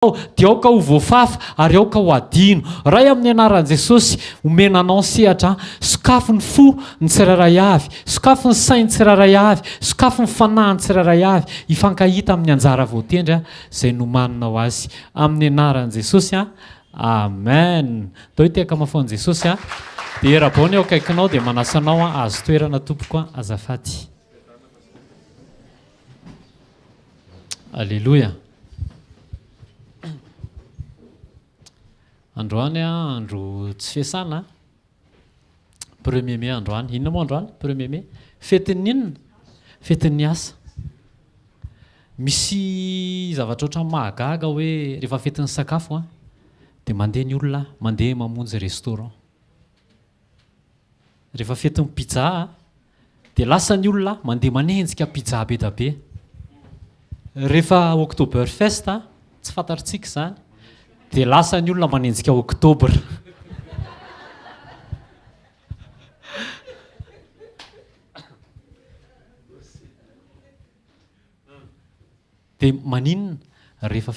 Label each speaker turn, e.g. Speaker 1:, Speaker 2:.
Speaker 1: Dia aoka ho voafafa ary aoka ho adino. Ray amin'ny anaran'i Jesosy, omena Anao ny sehatra, sokafy ny fo ny tsirairay avy, sokafy ny sain'ny tsirairay avy, sokafy ny fanahin'ny tsirairay avy, hifankahita amin'ny anjara voatendry izay nomaninao azy. Amin'ny anaran'i Jesosy, Amen. Ndao hitehaka mafy ho an'i Jesosy. Dia rabao ny eo akaikinao dia manasa anao hahazo toerana tompoko azafady. Aleloia. Androany andro tsy fiasana. Premier mai androany. Inona moa androany? Premier mai. Fetin'ny inona? Fetin'ny asa. Misy zavatra ohatran'ny mahagaga hoe rehefa fetin'ny sakafo dia mandeha ny olona mandeha mamonjy restaurant. Rehefa fetin'ny pizza dia lasa ny olona mandeha manenjika pizza be da be. Rehefa Oktoberfest, tsy fantatritsika izany, dia lasa ny olona manenjika octobre. Dia maninona rehefa.